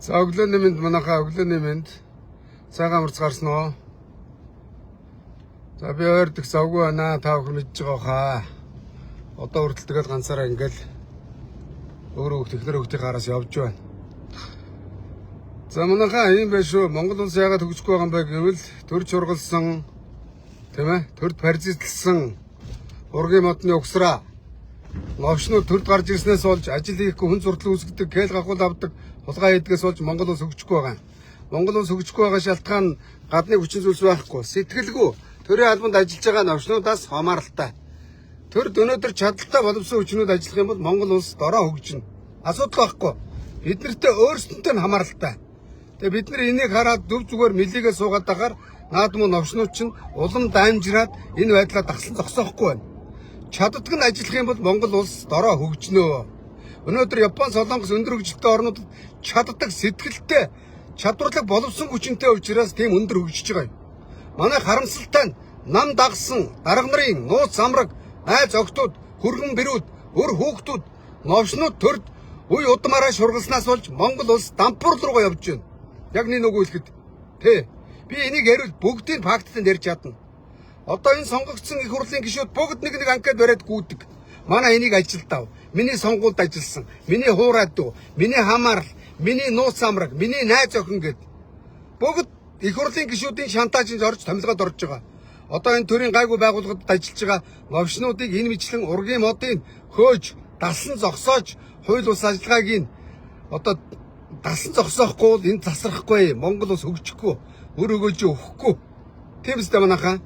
За, өглөөний мэнд, манайхаа, өглөөний мэнд. Цагаан амарц гарсан уу? За, би ойр дэх завгүй байна. Та бүхэн мэдж байгаа хаа. Одоо хүртэл тэгэл ганцаараа ингээл өөрөө технэр хөгтийн гараас явж байна. За, манайхаа, ийм байх шүү. Монгол улс яагаад хөгжихгүй байгаа юм бэ гэвэл төр чургалсан, тийм ээ, төрд паразитлсан ургийн модны угсраа новшнууд төрд гарч ирснээс болж ажил хийхгүй, хүн зурдлан үүсгэдэг, кэл гахуул авдаг, хулгай хийдгээс болж Монгол улс хөгжихгүй байгаа юм. Монгол улс хөгжихгүй байгаа шалтгаан гадны хүчин зүйлс байхгүй. Сэтгэлгүй төрийн албанд ажиллаж байгаа новшнуудаас хамааралтай. Төрд өнөөдөр чадaltaй боловсон хүчнүүд ажиллах юм бол Монгол улс дороо хөгжинэ. Асуудал байхгүй. Бид нартэй өөрсдөнтэй нь хамааралтай. Тэгээ бид нар энийг хараад зөв зүгээр мэлийгээ суугаад байхаар наадмын новшнууд чинь улам даймжраад энэ байдлаа дагсан зогсоохгүй байна. Чаддаг нь ажиллах юм бол Монгол улс дороо хөгжнөө. Өнөөдөр Япон, Солонгос өндөр хөгжилтэй орнуудад чаддаг, сэтгэлтэй, чадварлаг боловсон хүчинтэй учраас тийм өндөр хөгжиж байгаа юм. Манай харамсалтай нь нам дагсан дарга нарын нууц амраг, найз охтууд, хүргэн бэрүүд, өр хүүхдүүд, новшнууд төрд үе удмаараа шургалснаас болж Монгол улс дампуурл руугаа явж байна. Яг нэг нөгөө хэлэхэд тэ би энийг яриул бүгдийг факттай ярьж чадна. Одоо энэ сонгогдсон их хурлын гишүүд бүгд нэг нэг анкет бариад гүйдэг. Манай энийг ажилдав. Миний сонгуульд ажилласан. Миний хуурай дүү, миний хамаарал, миний нууц амраг, миний найз охин гэд. Бүгд их хурлын гишүүдийн шантаажинд орж томилгоод орж байгаа. Одоо энэ төрийн гайгүй байгууллагад ажиллаж байгаа новшнуудыг энэ мэтлэн ургийн модыг хөөж, дасан зогсоож, хууль ус ажиллагааг нь одоо дасан зогсоохгүй бол энэ засрахгүй, Монгол улс хөгжихгүй, өр өгөөж өгөхгүй. Тийм үстэй, манайхаа.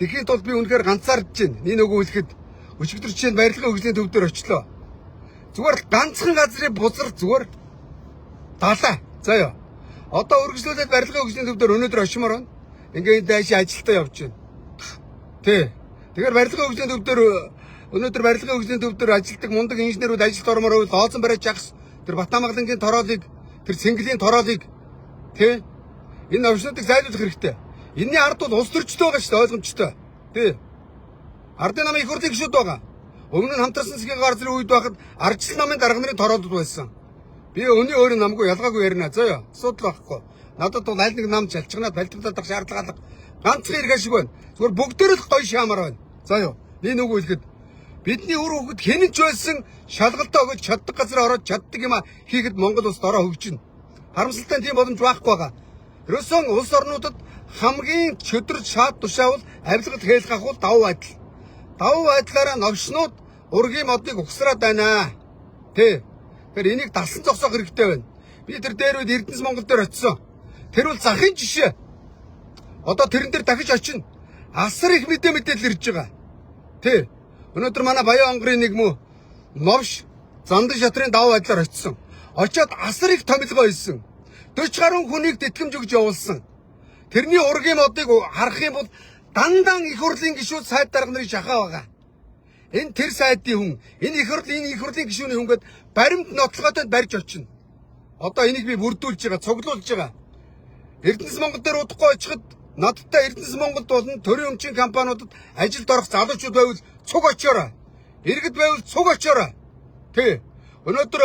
Тэгэхийн тулд би үнэхээр ганцаардж байна. Нэг нөгөө хэлэхэд өчигдөр жишээ нь барилгын хөгжлийн төв дээр очлоо. Зүгээр л ганцхан газрын бузар зүгээр далаа. За ёо. Одоо үргэлжлүүлээд барилгын хөгжлийн төв дээр өнөөдөр очимоор байна. Ингээ энэ дайшаа ажилтаа явж байна. Тий. Тэгэхээр барилгын хөгжлийн төв дээр өнөөдөр барилгын хөгжлийн төв дээр ажилладаг мундаг инженерүүд ажилд ормоор байвал лоозон бариад жагс тэр Батамгалангийн тороолыг, тэр Цэнгэлийн тороолыг, тий, энэ овшнуудыг зайлуулах хэрэгтэй. Энийний ард бол улс төрчтэй байгаа шүү дээ, ойлгомжтой. Тий. Ардын намын их хурлын гишүүд байгаа. Өмнө нь хамтарсан засгийн газрын үед байхад ардчилсан намын дарга нарын тороолууд байсан. Би өний өөрөө намгүй ялгаагүй ярина. Зөө. Асуудал байхгүй. Надад бол аль нэг нам чалчганаад балдагдах шаардлага алга. Ганцхан ирэх ашиг байна. Зүгээр бүгдээр л гоё шаамар байна. За юу. Би нүгүү хэлэхэд бидний үр хөвгөд хэн ч байсан шалгалтаа өгöd чаддаг газар ороод чаддаг юм а хийхэд Монгол улс дороо хөгжинэ. Харамсалтай нь тийм боломж байхгүй байгаа. Ерөөсөн улс орнуудад хамгийн чөтгөр шаад тушаавал авилгад хээл гахуул давуу байдал. Давуу байдлаараа новшнууд ургийн модыг угсраад байна. Тэ. Тэгэхээр энийг дасан зогсоох хэрэгтэй байна. Би тэр дээр үед Эрдэнэс Монгол дээр очисон. Тэр бол захын жишээ. Одоо тэрэн дээр дахиж очино. Асар их мэдээ мэдээлэл ирж байгаа. Тэ. Өнөөдөр манай Баян онгорын нэг мө новш Зандан шатрын давуу байдлаар очисон. Очиод асар их томилгоо хийсэн. 40 гаруй хүнийг тэтгэмж өгж явуулсан. Тэрний ургийн модыг харах юм бол дандан их хурлын гишүүд, сайд дарга нарын шахаа байгаа. Энэ тэр сайдын хүн, энэ их хурлын, энэ их хурлын гишүүний хүн гээд баримт нотлогоотой барьж очино. Одоо энийг би бүрдүүлж байгаа, цуглуулж байгаа. Эрдэнэс Монгол дээр удахгүй очиход надтай Эрдэнэс Монголд болон төрийн өмчийн компаниудад ажилд орох залуучууд байвал цуг очиорой. Иргэд байвал цуг очиорой. Тэ. Өнөөдөр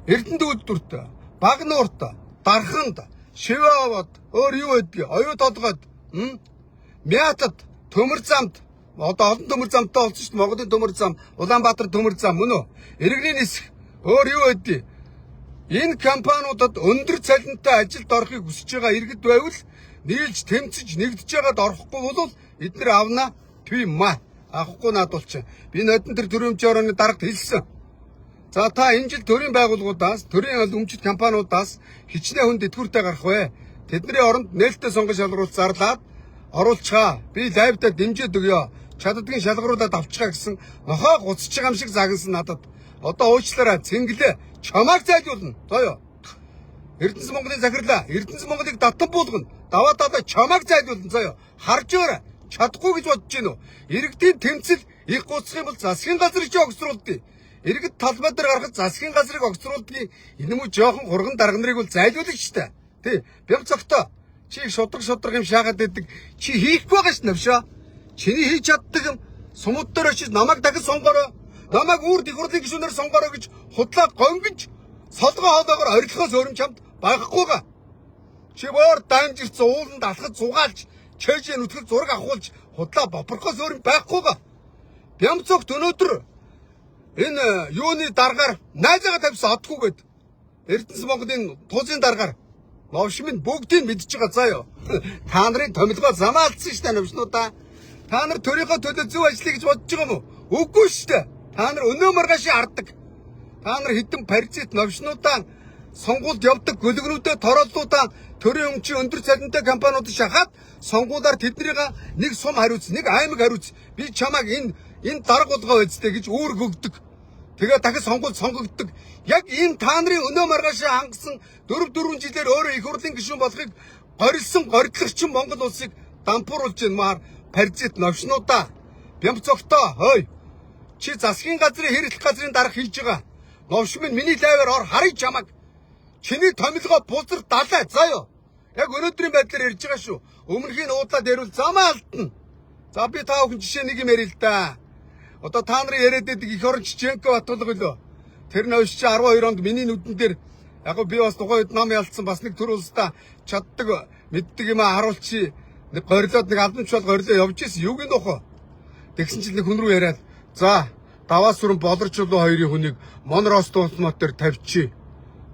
Эрдэнэт үйлдвэрт, Багнуурт, Дарханд, Шиваавд, өөр юу байдгийг, Оюу толгойд, Мятад, Төмөр замд, одоо олон төмөр замтай болсон шүү дээ. Монголын төмөр зам, Улаанбаатар төмөр зам мөн үү? Иргэний нисэх, өөр юу байдгийг. Энэ компаниудад өндөр цалинтай ажилд орохыг хүсэж байгаа иргэд байвал нийлж тэмцэж нэгдэж байгаад орохгүй бол эднэр авна тийм ма. Авахгүй наад болчих. Би нодон тэр төрийн өмчийн орооны дарагт хэлсэн. За, та энэ жил төрийн байгууллагуудаас, төрийн өмчит компаниудаас хичнээн хүн тэтгэвртэй гарах вэ? Тэдний оронд нээлттэй сонгон шалгаруулалт зарлаад оруулчихаа. Би live даа дэмжиж өгье. Чаддгийн шалгаруулаад авчихаа гэсэн нохоо гуцж байгаа юм шиг загнасан надад. Одоо уучлаарай, цэнгэлээ чамааг зайлуулна. Зоё. Эрдэнэс Монголын захирлаа. Эрдэнэс Монголыг датан буулгана. Даваа далаа чамааг зайлуулна, зоё. Харж өөр чадахгүй гэж бодож гин үү? Иргэдийн тэмцэл их гуцах юм бол засгийн газрыг чи огцруулдیں۔ Иргэд талбай дээр гарахад засгийн газрыг огцруулдгийг энэ мүү жоохон хурган дарга нарыг бол зайлуулна штэ. Тий. Бям цогтой. Чи шудраг шудраг юм шаагаад байдаг. Чи хийхгүй байгаа ш навшаа. Чиний хийж чаддаг юм сумууд дээр очиж намайг дахиж сонгороо. Намайг үүр их хурлын гишүүнээр сонгороо гэж худлаа гонгиж солгоо хоолоогоор орилохоос өөр юм чамд Байхгүй га. Чи боор дамжирсан ууланд алхаж зугаалж чэйжээ нүтгэл зураг авахулж худлаа бопорхоос өөр юм байхгүй га. Бямцогт өнөөдөр энэ юуны даргаар найзаагаа тавьсан одгүй гэд Эрдэнэс Монголын туузын даргаар новш минь бүгдийг мэдж байгаа заа юу. Та нарын томилгоо замаа алдсан шүү дээ новшнуудаа. Та нар төрийнхөө төлөө зөв ажиллая гэж бодож байгаа юм уу? Үгүй шүү дээ. Та нар өнөө маргаашийн хардаг. Та нар хэдэн паразит новшнуудаа сонгуульд явдаг гөлгнүүдээ торооллуудаа төрийн өмчийн өндөр цалинтай компаниуд шахаад сонгуулиар тэднийг нэг сум хариуц, нэг аймаг хариуц. Би чамайг энэ дарга болгоо үсттэй гэж үүрэг өгдөг. Тэгээ дахин сонгуульд сонгогддог. Яг энэ та нарын өнөө маргаашаа хангасан 4 4 жилээр өөрөө их хурлын гишүүн болохыг горилсон горилгочин Монгол улсыг дампууруулж байна маар паразит новшнуудаа. Бямцогтоо хой. Чи засгийн газрын хэрэглэх газрын дарга хийж байгаа. Новш минь миний лайваар ор харъя чамайг. Чиний томилгоо бузар далай заа юу. Яг өнөөдрийн байдлаар ярьж байгаа шүү. Өмнөхийн уудлаад ярил замаа алдна. За би та бүхэн жишээ нэг юм ярил л да. Одоо та нарын яриад байдаг их орон Чиченко Батулга билүү. Тэр новш чи 12 онд миний нүдэн дээр яг би бас тухайн үед нам ялцсан бас нэг төр улсдаа чаддаг мэддэг юм а харуулчи нэг горилоод нэг албан тушаал горилоо явж исэн. Юуг нь дохоо. Тэгсэн чинь нэг хүн рүү яриад за даваа сүрэн болорч чулуу хоёрын хүнийг Монрос дуусмат дээр тавьчих.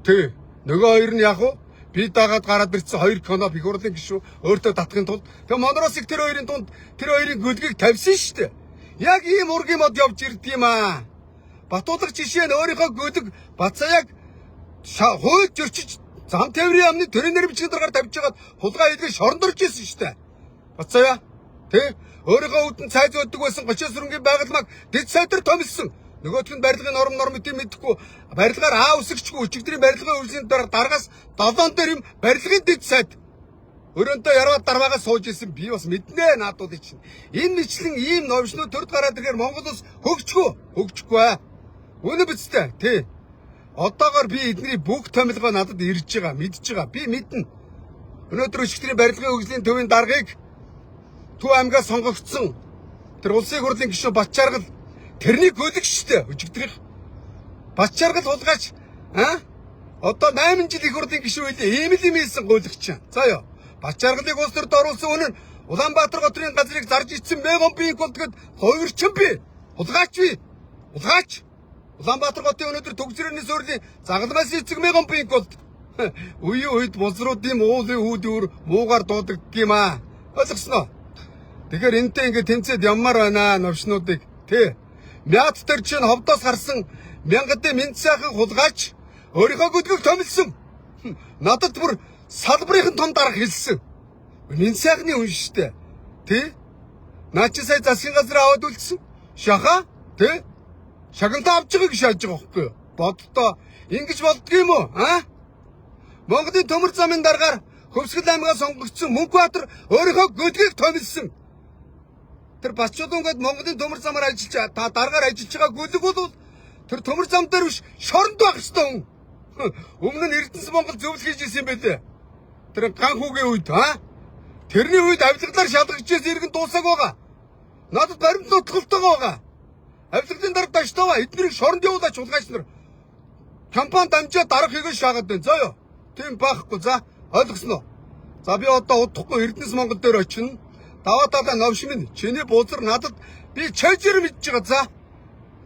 Тэ. Нөгөө хоёр нь яг уу би дагаад гараад ирсэн хоёр коноп их хурлын гишүүн өөртөө татахын тулд тэгээ Монросыг тэр хоёрын дунд тэр хоёрын гөлгийг тавьсан шүү дээ. Яг ийм ургийн мод явж ирд юм аа. Батуулга жишээ нь өөрийнхөө гөлөг Бацаяг хууль зөрчиж зам тээврийн яамны төрийн нэр бичгийн даргаар тавьж байгаад хулгай хийлгэн шорондорж ирсэн шүү дээ. Бацаяа тэ өөрийнхөө үүдэн цай зөөдөг байсан 30 сүрэнгийн байгалмаг дэд сайдар томилсон. Нөгөөх нь барилгын норм норм гэдэг мэдэхгүй барилгаар аа үсгчгүй өчигдрийн барилгын үйлсийн даргаас долоон дээр юм барилгын дэд сайд өрөөндөө яраад дарваагаа сууж исэн би бас мэднэ наадуудыг чинь. Энэ мэтлэн ийм новшнууд төрд гараад ирэхээр Монгол улс хөгжихгүй хөгжихгүй аа. Үнэ биз дээ тий. Одоогор би эдний бүх томилгоо надад ирж байгаа мэдж байгаа би мэднэ. Өнөөдөр өчигдрийн барилгын хөгжлийн төвийн даргаыг Төв аймгаас сонгогдсон тэр улсын хурлын гишүүн Батчаргал тэрний гөлөг штэ өчигдрийнх. Батчаргал хулгайч а одоо 8 жил их хурлын гишүүн байлээ ийм л юм хийсэн гуйлагч. За ёо. Батчаргалыг улс төрд оруулсан үнэн Улаанбаатар готрын газрыг зарж ицсэн Мегон бийг болдгод хувирчин би. Хулгайч би. Хулгайч. Улаанбаатар хотын өнөөдөр төгсрөний суурлийн загалмаас эцэг Мегон бийг болд. Үеийн үед бузруудын уулын хүүд өөр муугар дуудагддаг юм аа. Ойлгосноо? Тэгэхээр энтэй ингээд тэмцээд яммар байна новшнуудыг тий. Мят төр чинь ховдоос гарсан мянгадын мэд сайхан хулгайч өөрийнхөө гүдгэг томилсон. Надад бүр салбарын том дарга хэлсэн. Мэд сайхны хүн штэ. Тий? Наа чи сая засгийн газар аваад үлдсэн. Шаха тий? Шагналаа авч байгааг шааж байгаа байхгүй юу? Боддоо ингэж болдго юм уу? А? Монголын төмөр замын даргаар Хөвсгөл аймгаа сонгогдсон Мөнхбаатар өөрийнхөө гүдгийг томилсон. Тэр Батчулуун гээд Монголын төмөр замаар ажиллаж та даргаар ажиллаж байгаа гүлэг бол тэр төмөр зам дээр биш шоронд байх ёстой хүн. Өмнө нь Эрдэнэс Монгол зөвлөх хийж исэн юм байлээ. Тэр ган хүүгийн үед аа тэрний үед авилгалаар шалгаж исэн иргэн дуусааг байгаа. Надад баримт нутгалтайгаа байгаа. Авилгалын дараа даштаа эднэрийг шоронд явуулаач хулгайч нар. Компани дамжаа дарга хийгээ шаагаад байна. За ёо. Тийм байхгүй. За ойлгосноо. За би одоо удахгүй Эрдэнэс Монгол дээр очино. Даваа талаа новш минь чиний бузар надад би чойжэр мэдж байгаа. За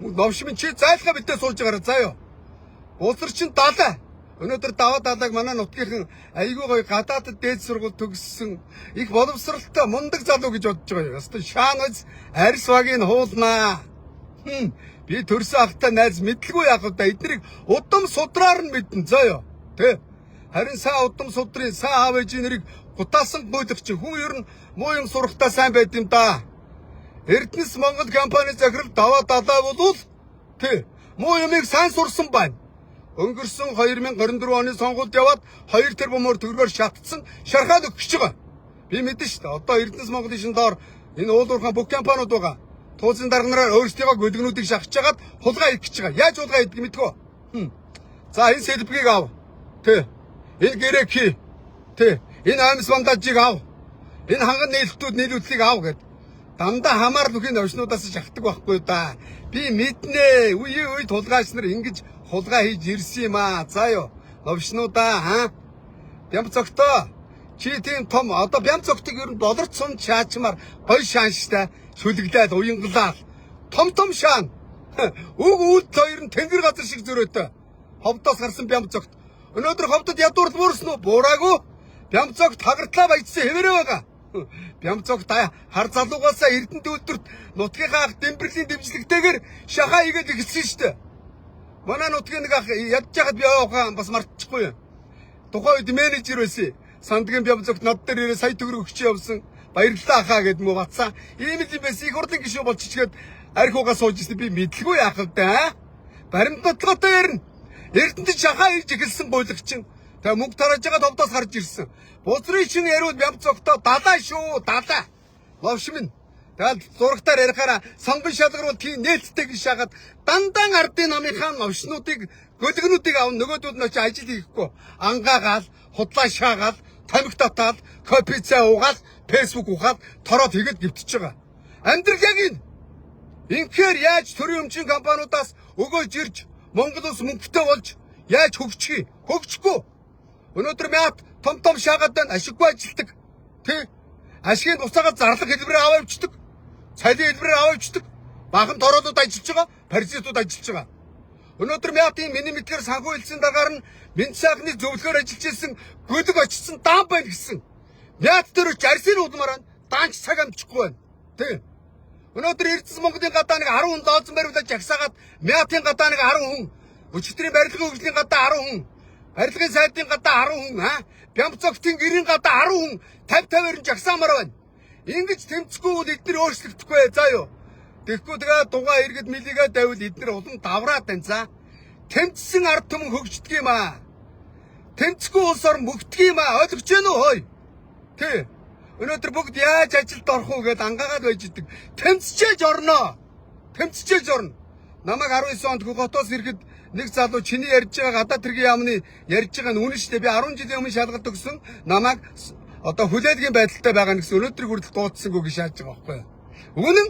новш минь чи зайлхаа битээ сууж байгаарай. За ёо. Бузар чин далай. Өнөөдөр даваа далайг манай нутгийнхан айгүй гоё гадаадд дээд сургууль төгссөн их боловсралтай мундаг залуу гэж бодож байгаа юм. Ястаа шааназ арьс вагийг хуулнаа. Би төрсөн ахтай найз мэдлгүй яг удаа эднийг удам судраар нь мэднэ заа ёо. Тэ. Харин сайн удам судрын сайн аав ээжийн нэрийг гутаасан гуйлагч хүн ер нь муу юм сурахтаа сайн байд юм да. Эрдэнэс Монгол компани захирал даваа далаа болвол тэ муу юмыг сайн сурсан байна. Өнгөрсөн 2024 оны сонгуульд яваад 2 тэрбумаар төгрөгөөр шатцсан шархаад өгч байгаа. Би мэдэн шүү дээ. Одоо Эрдэнэс Монголын шин доор энэ уул уурхайн бүх компаниуд байгаа. Тууцын дарга нараар өөрсдийгөө гөлгнүүдийг шахаж хагаад хулгай хийх гэж байгаа. Яаж хулгай хийдэг мэдгүй. За энэ сэлбэгийг ав. Тэ. Энэ гэрээг хий. Тэ. Энэ амьс бандажийг ав. Энэ ханган нийлэлтүүд нийлүүлэлтийг ав гэд. Дандаа хамаар нүхийн овшнуудаас шахдаг байхгүй да. Би мэднэ. Үеийн үед хулгайч нар ингэж хулгай хийж ирсэн юм аа. За ёо. Новшнуудаа аа. Бямцогтой. Чи тийм том одоо Бямцогтыг ер нь болорч сум чаачмаар гой шаанштай шүлэглээд уянгалаад том том шаан. Үг үүдл хоёр нь тэнгэр газар шиг зөрөөтэй. Ховдоос гарсан Бямцогт. Өнөөдөр ховдод ядуурл буурсан уу? Буураагүй. Бямцогт хагартлаа баяжсан хэвээрээ байгаа. Бямцогт хар залуугаасаа Эрдэнэт үйлдвэрт нутгийнхаа ах Дэмбэрлийн дэмжлэгтэйгээр шахаа игээд эхэлсэн шүү дээ. Манай нутгийн нэг ах ядж яхад би явахаа бас мартчихгүй юм. Тухайн үед менежер байсан. Сандгийн Бямцогт над дээр ирээ сая төгрөг өгч явсан. Баярлалаа ахаа гэд мө батсан. Ийм л юм байсан. Их хурлын гишүүн болчихгээд арх угаа сууж ирсэн би мэдлгүй яах вэ да? Баримт нотлоготой ярина. Эрдэнэт шахаа хийж эхэлсэн гуйлагчин. Тэгээ мөнгө тарааж байгаа товдоос гарч ирсэн. Бузрын чин яриуд Бямцогтоо далаа шүү далаа. Ловш минь. Тэгэл зурагтаар ярихаараа сонгон шалгаруул тийм нээлттэй гэж шагаад дандан ардын намынхаа новшнуудыг гөлгнүүдийг авна нөгөөдүүд нь очиж ажил хийхгүй ангаагаал худлаа шаагаал тамхи татаал кофе цай уугаал фэйсбુક ухаал тороод хийгээд гівтчихэж байгаа. Амьдрал яг энэ. Инхээр яаж төрийн өмчийн компаниудаас өгөөж ирж Монгол улс мөнгөтэй болж яаж хөгжих юм? Хөгжихгүй. Өнөөдөр мят том том шаагаад байна ашиггүй ажилтдаг. Тэ? Ашигын буцаагаад зарлах хэлбэрээр аваа явчихдаг. Цалин хэлбэрээр аваа явчихдаг. Бахан тороолууд ажиллаж байгаа, паразитууд ажиллаж байгаа. Өнөөдөр мятын миний мэдгээр санхүү хэлсэн дагаар нь Мэнд сайхны зөвлөхөөр ажиллаж исэн гөлөг очсон даан байна гэсэн. Мят дээр ч арсын удмаар байна. Даанч цаг амжихгүй байна. Тэ? Өнөөдөр Эрдэс Монголын гадаа нэг 10 хүн лоозон бариулаад жагсаагаад Мятын гадаа нэг 10 хүн, өчигдрийн барилгын хөгжлийн гадаа 10 хүн, барилгын сайдын гадаа 10 хүн, аа Бямцогтын гэрийн гадаа 10 хүн 50 50-аар нь жагсаамаар байна. Ингэж тэмцэхгүй бол эднэр өөрчлөгдөхгүй заа юу. Тэгэхгүй тэгээ дугаа иргэд мэлийгээ давил эднэр улам давраад байна за. Тэмцсэн ард түмэн хөгждөг юм аа. Тэмцэхгүй улс орон мөгдөг юм аа. Ойлгож байна уу хой? Тэ. Өнөөдөр бүгд яаж ажилд орох уу гэдээ ангаагаад байж идэг. Тэмцчээж орноо. Тэмцчээж орно. Намайг 19 онд хотоос ирэхэд нэг залуу чиний ярьж байгаа гадаад хэргийн яамны ярьж байгаа нь үнэн шүү дээ. Би 10 жилийн өмнө шалгалт өгсөн. Намайг одоо хүлээлгийн байдалтай байгаа нэгсэн өнөөдрийг хүртэл дуудсангүй гэж шааж байгаа байхгүй юу? Үнэн.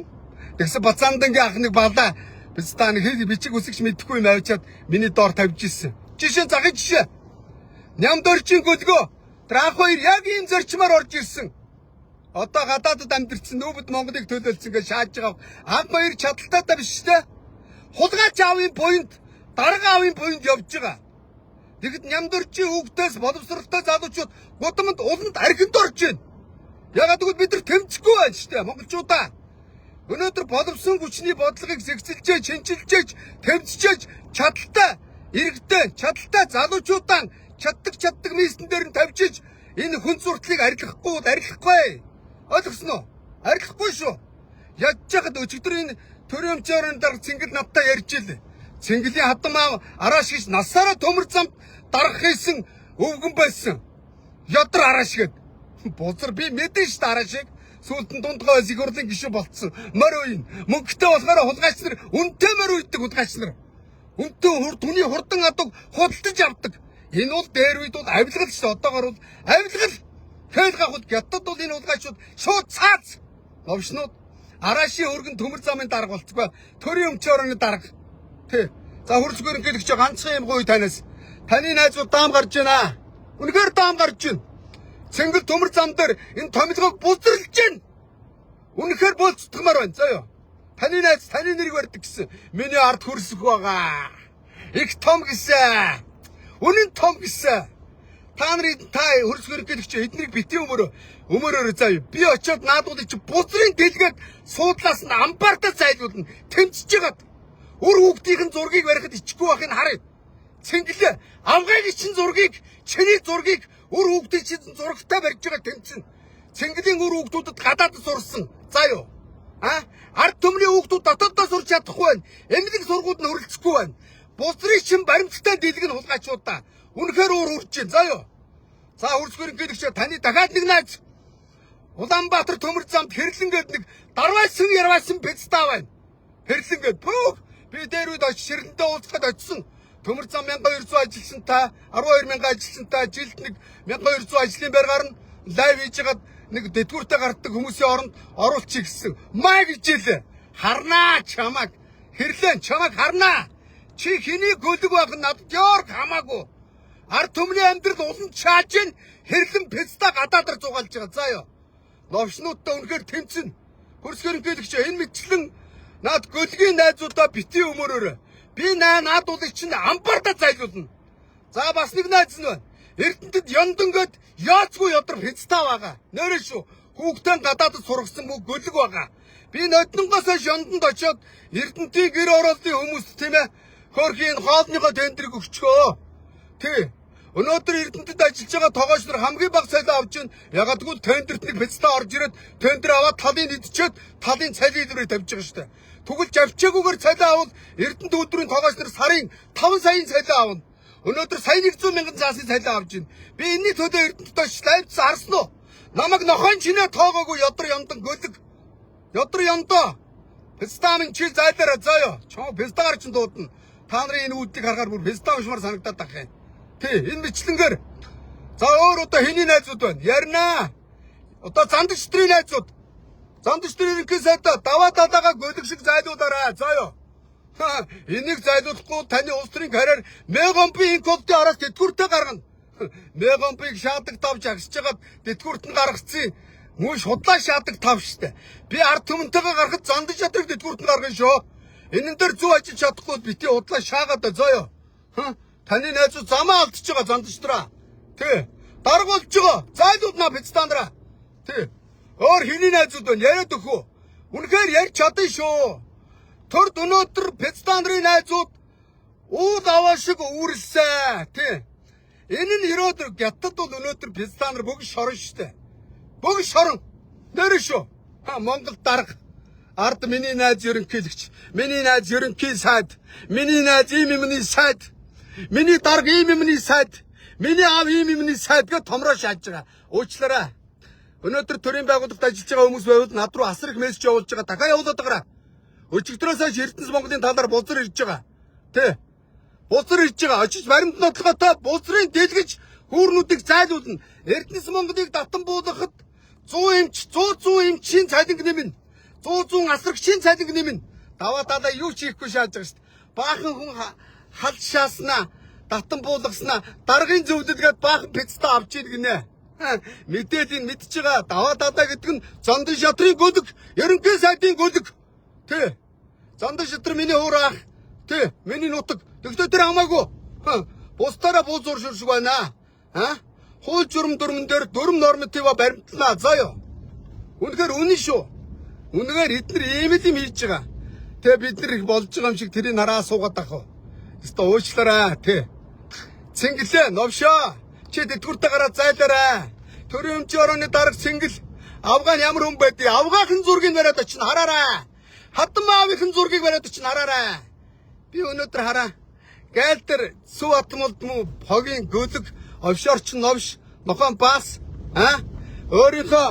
Тэгсэн Бацаандангийн ах нэг балаа биз та нэг хэл бичиг үсгч мэдэхгүй юм авчиад миний доор тавьж ирсэн. Жишээ захын жишээ. Нямдорчийн гөлгөө тэр анх хоёр яг ийм зарчмаар орж ирсэн. Одоо гадаадд амьдэрсэн нүүбэд Монголыг төлөөлсөн гэж шааж байгаа. Анх хоёр чадaltaй та биш үү? Хулгайч аавын буйнд дарга аавын буйнд явж байгаа. Тэгэд Нямдорчийн хүүхдээс боловсралтай залуучууд гудамд уланд архинд орж байна. Ягаад гэвэл бид нар тэмцэхгүй байна шүү дээ монголчуудаа. Өнөөдөр боловсон хүчний бодлогыг зэгцэлжээ, чинчилжээж, тэмцжээж чадaltaй иргэдээ, чадaltaй залуучуудаа чаддаг чаддаг нийслэн дээр нь тавьжиж энэ хүн зуртлыг арилгахгүй бол арилгахгүй. Ойлгосноо? Арилгахгүй шүү. Ядж яхад өчигдөр энэ төрийн өмчөөрийн дарга Цэнгэл надтай ярьж илээ. Цэнгэлийн хадам аав арааш гэж насаараа төмөр замд дарах хийсэн өвгөн байсан. Ядар арааш гээд. Бузар би мэдэн шүү дээ араашийг. Сүүлд нь дундгой их хурлын гишүүн болцсон. Морь уйн. Мөнгөтэй болохоор хулгайч нар үнэтэй морь уйддаг хулгайч нар. Үнэтэй хур түүний хурдан адууг худалдаж авдаг. Энэ бол дээр үед бол авилгал шүү дээ. Одоогор бол авилгал. Хэл гахууд гятад бол энэ хулгайчууд шууд цаац. Новшнууд араашийн өргөн төмөр замын дарга болцгоо. Төрийн өмчөөрөний дарга. Тэ. За хөрсгөр ингээд чи ганцхан юм гоё танаас. Таны найзууд даам гарч байна. Үнэхээр даам гарч байна. Цэнгэл төмөр зам дээр энэ томилгоог бузарлж байна. Үнэхээр болцдгмаар байна. Заа юу. Таны найз таны нэрийг барьдаг гэсэн. Миний ард хөрсөх байгаа. Их том гэсэн. Үнэн том гэсэн. Та нарыг та хөрсгөр гэдэг чи эднийг бити өмөрөө өмөрөөрөө заа юу. Би очиод наадуулыг чи бузрын дэлгээд суудлаас нь амбартаа зайлуулна. Тэмцэж байгаад үр хүүхдийн зургийг барихад ичихгүй байхыг харъя. Цэнгэлээ авгайг чин зургийг чиний зургийг үр хүүхдийн чин зурагтай барьж байгаа тэмцэн. Цэнгэлийн үр хүүхдүүдэд гадаадд сурсан. За юу. А ард түмний хүүхдүүд дотооддоо сурч чадахгүй байна. Эмнэлэг сургууд нь хүрэлцэхгүй байна. Бузрын чин баримттай дэлэг нь хулгайчуудаа. Үнэхээр уур үрж чинь. За юу. За хөрсгөр гэдэг чи таны дахиад нэг найз Улаанбаатар төмөр замд хэрлэн гээд нэг дарвайсан ярвайсан пиццаа байна. Хэрлэн гээд пүүх би дээр үед очиж ширэндээ уулзахад очисон. Төмөр зам 1200 ажилласан та 12000 ажилласан та жилд нэг 1200 ажлын байр гарна. Лайв хийж хагаад нэг дэдгүүртэй гардаг хүмүүсийн оронд оруулчих гэсэн. Маа гэж хэлээ. Харнаа чамаг. Хэрлэн чамаг харнаа. Чи хэний гөлөг байх нь надад ёрг хамаагүй. Ард түмний амьдрал улам чааж гин хэрлэн пицца гадаадar зугаалж байгаа. За ёо. Новшнуудтай үнэхээр тэмцэн. Хөрс ерөнхийлөгч энэ мэтчлэн над гөлгийн найзуудаа бити өмөрөөр. Би наадуулыг чинь амбарда зайлуулна. За бас нэг найз нь байна. Эрдэнэтэд яндангод яацгүй ядар пицца байгаа. Нэрээ шүү. Хүүхдэн гадаадд сургасан бүх гөлөг байгаа. Би ноднонгоос хойш янданд очиод Эрдэнэтийн гэр ороолтын хүмүүст тийм хөөрхийн хоолныхоо тендрийг өгчгөө. Тий. Өнөөдөр Эрдэнэтэд ажиллаж байгаа тогооч нар хамгийн бага цалин авч байна. Ягаад гэвэл тендерт нэг пицца орж ирээд тендер аваад талын идчихэд талын цалин илүүрээ тавьж байгаа шүү дээ. Тэгвэл жавчаагүйгээр цалин авал Эрдэнэт өдрийн тогооч нар сарын 5 саяын цалин авна. Өнөөдөр сая 100 мянган заасын цалин авч байна. Би энэний төлөө Эрдэнэтэд очиж лайвцсан харсан уу? Намайг нохойн чинээ тоогоогүй ядар ямдан гөлөг. Ядар ямдаа. Пистамын чи зайлаараа заяа. Чоо пистагаар чинь дуудана. Та нарын энэ үүдийг харахаар бүр писта уншмаар санагдаад байх юм. Тий, энэ бичлэнгээр. За өөр одоо хэний найзууд байна? Ярина. Одоо зандагч нарын найзууд. Зандагч нарын ерөнхий сайдаа даваа далаагаа гөлөг шиг зайлуулаарай. Заяа. Энийг зайлуулахгүй таны улс төрийн карьер Мегомпи инкодын араас тэтгэвртэй гаргана. Мегомпиг шаадаг тавж агсж хагаад тэтгэврт нь гаргацсан. Мөн шудлаа шаадаг тав штэ. Би ард түмэнтэйгээ гарахад зандаж ядраг тэтгэврт нь гаргана шүү. Энэн дээр зөв ажиллаж чадахгүй бити удлаа шаагаад заяа. Таны найзууд замаа алдчихж байгаа зандаж траа. Тий. Дарга болж байгаа. Зайлуулнаа пиццандраа. Тий. Өөр хэний найзууд байна? Яриад өгөх үү? Үнэхээр ярьж чадна шүү. Төрд өнөөдөр Пиццандрын найзууд уул аваа шиг үүрлсэн. Тий. Энэ нь ерөөдөр гятад бол өнөөдөр Пиццандр бүгд шорон штэ. Бүгд шорон. Нэр шүү. Ха Монгол дарга. Ард миний найз ерөнхийлөгч, миний найз ерөнхий сайд, миний найз ийм юмны сайд, миний дарга ийм юмны сайд, миний аав ийм юмны сайд гэж томроо шааж байгаа. Уучлаарай. Өнөөдөр төрийн байгууллагад ажиллаж байгаа хүмүүс байвал над руу асар их мессеж явуулж байгаа. Дахиад явуулаад байгаарай. Өчигдрөөс хойш Эрдэнэс Монголын талаар бузар ирж байгаа. Тэ. Бузар ирж байгаа. Очиж баримт нотлоготой бузрын дэлгэж хүүрнүүдийг зайлуулна. Эрдэнэс Монголыг татан буулгахад 100 эмч, 100 эмчийн цалинг нэмнэ. 100 асрагчийн цалинг нэмнэ. Даваа далаа юу ч хийхгүй шааж байгаа шүү дээ. Баахан хүн хал шааснаа, татан буулгаснаа даргын зөвлөлгээд баахан пиццаа авч ийн гинэ. Мэдээд энэ мэдж байгаа даваа далаа гэдэг нь зондон шатрын гөлөг, ерөнхий сайдын гөлөг. Тэ. Зондон шатар миний уур ах. Тэ, миний нутаг. Тэгтээ тэр хамаагүй. Бусдаараа буу зур шүршиг байна. А? Хууль журам дүрмэн дээр дүрм норматива баримтлана. Заяа. Үнэхээр үнэн шүү. Үнэхээр эднэр ийм л юм хийж байгаа. Тэ бид нар их болж байгаа юм шиг тэрийг нараа суугаад ах уу. Өстө уучлаарай. Тэ. Цэнгэлээ новшоо. Чи тэтгэвртэй гараад зайлаарай. Төрийн өмчийн орооны дарга цэнгэл Афган ямар хүн байдгийг Афганын зургийг бариад очино хараарай. Хадам аавынхын зургийг бариад очино хараарай. Би өнөөдөр хараа. Гайл дээр Сүв атмолд мөн хогийн гөлөг офшорч новш нохон бас а өөрийнхөө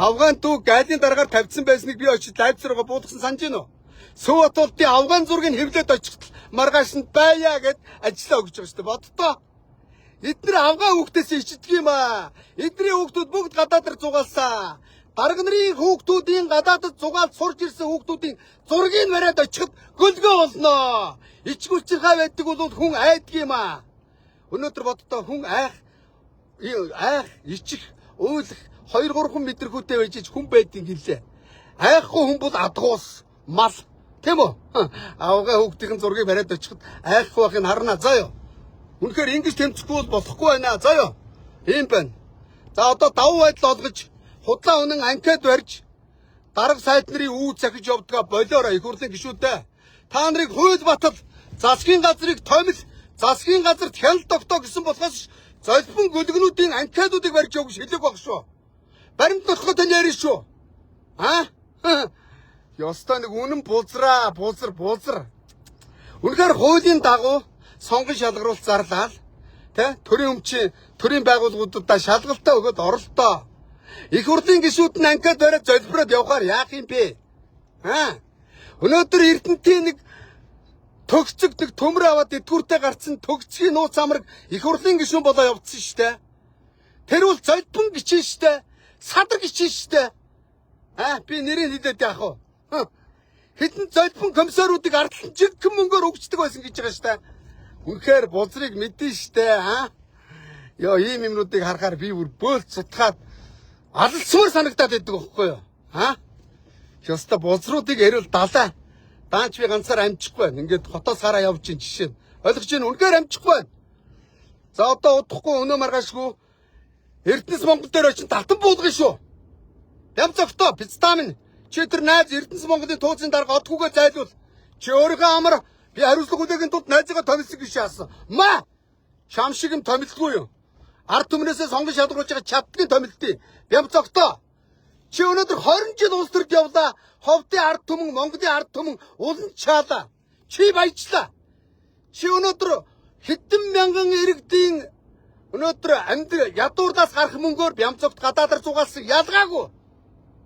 Афган дүү гайлын дараагаар тавьсан байсныг би очиж лайв зэрэг буулгасан санаж байна уу? Сүв атмолдын Афган зургийг хэвлээд очиход маргааш нь байя гэд ажиллаа өгч байгаа шүү дээ. Боддоо. Эднэр Афган хүүхдээс ичдэг юм аа. Эдний хүүхдүүд бүгд гадаадар зугаалсан. Дарга нарын хүүхдүүдийн гадаадд зугаалд сурч ирсэн хүүхдүүдийн зургийг бариад очиход гөлгөө болно. Ичгүүчирхай байдаг бол хүн айдаг юм аа. Өнөөдөр боддоо хүн айх, ичих, уйлах 2 3 хүн мэдрэхүйтэй байж хүн байдгийг гэлээ. Айхгүй хүн бол адгуус, мал, тийм үү? Авгаа хүүхдийн зургийг бариад очиход айхгүй байхыг харна заа юу. Үнэхээр ингэж тэмцэхгүй бол болохгүй байна. За юу. Ийм байна. За одоо давуу байдал олгож худлаа үнэн анкет барьж дарга сайд нарын үүд сахиж явдгаа болоорой их хурлын гишүүдээ. Та нарыг хууль батал засгийн газрыг томил засгийн газарт хяналт тогтоо гэсэн болохоос золбон гөлгнүүдийн анкетуудыг барьж явах гэж хэлээг баг шүү. Баримт нотлоход тань ярина шүү. А? Ёстой нэг үнэн бузраа, бузар, бузар. Үнэхээр хуулийн дагуу сонгон шалгаруулалт зарлал тэ төрийн өмчийн төрийн байгууллагуудаа шалгалтаа өгөөд оролтоо. Их хурлын гишүүд нь анкет бариад золбироод явахаар яах юм бэ? Аа. Өнөөдөр Эрдэнэтийн нэг төгсөг нэг төмөр аваад тэтгэвртэй гарцсан төгсгийн нууц амраг их хурлын гишүүн болоо явцсан штэ. Тэр бол золбон гिчин штэ. Садар гिчин штэ. Аа би нэрийг хэлээд яах вэ? Хэдэн золбон комиссаруудыг ардлан жигхэн мөнгөөр өгчдөг байсан гэж байгаа штэ. Үнэхээр бузрыг мэдэн штэ аа. Йоо, ийм юмнуудыг харахаар би бүр бөөлт сутгаад алалцмаар санагдаад байдаг байхгүй юу? Аа? Ёстой бозруудыг эрүүл далаа. Даанч би ганцаар амжихгүй байна. Ингээд хотоос хараа явж чинь жишээ нь. Ойлгож байна, үнэхээр амжихгүй байна. За одоо удахгүй өнөө маргаашгүй Эрдэнэс Монгол дээр очин татан буулгана шүү. Бямцогтой пицтамин чи тэр найз Эрдэнэс Монголын тууцын дарга одгүйгээ зайлуул. Чи өөрийнхөө амар би хариуцлага хүлээгийн тулд найзыгаа томилсон гэж яасан. Ма чам шиг юм томилдгүй юу? Ард түмнээсээ сонгон шалгаруулж байгаа чаддгийн томилдیں۔ Бямцогтой чи өнөөдөр 20 жил улс төрд явлаа. Ховдын ард түмэн, Монголын ард түмэн улан чаалаа. Чи баяжлаа. Чи өнөөдөр хэдэн мянган иргэдийн өнөөдөр амьдрал ядуурлаас гарах мөнгөөр Бямцогт гадаадar зугаалсан ялгаагүй.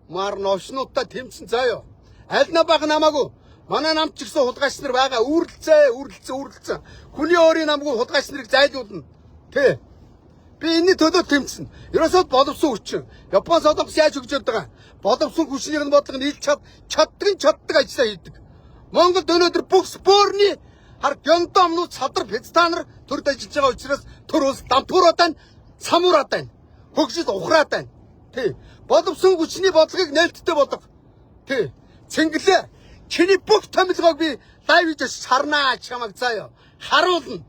Мар новшнуудтай тэмцэн заяо. Аль на баг намаагүй. Манай намд ч гэсэн хулгайч нар байгаа. Үүрлцээ, үүрлцээ, үүрлцээ. Хүний өөрийн намгүй хулгайч нарыг зайлуулна. Тэ. Би энэний төлөө тэмцэн. Ерөөсөө боловсон хүчин. Япон солонгос яаж хөгжөөд байгаа? Боловсон хүчнийг нь бодлого нь ил чад чаддаг нь чаддаг ажиллаа хийдэг. Монголд өнөөдөр бүх спорны хар гёндомнууд садар пецтанар төрд ажиллаж байгаа учраас төр улс дампуураад байна, самуураад байна. Хөгжил ухраад байна. Тий. Боловсон хүчний бодлогыг нээлттэй болго. Тий. Цэнгэлээ. Чиний бүх томилгоог би live хийж очиж харнаа чамайг заяа. Харуулна.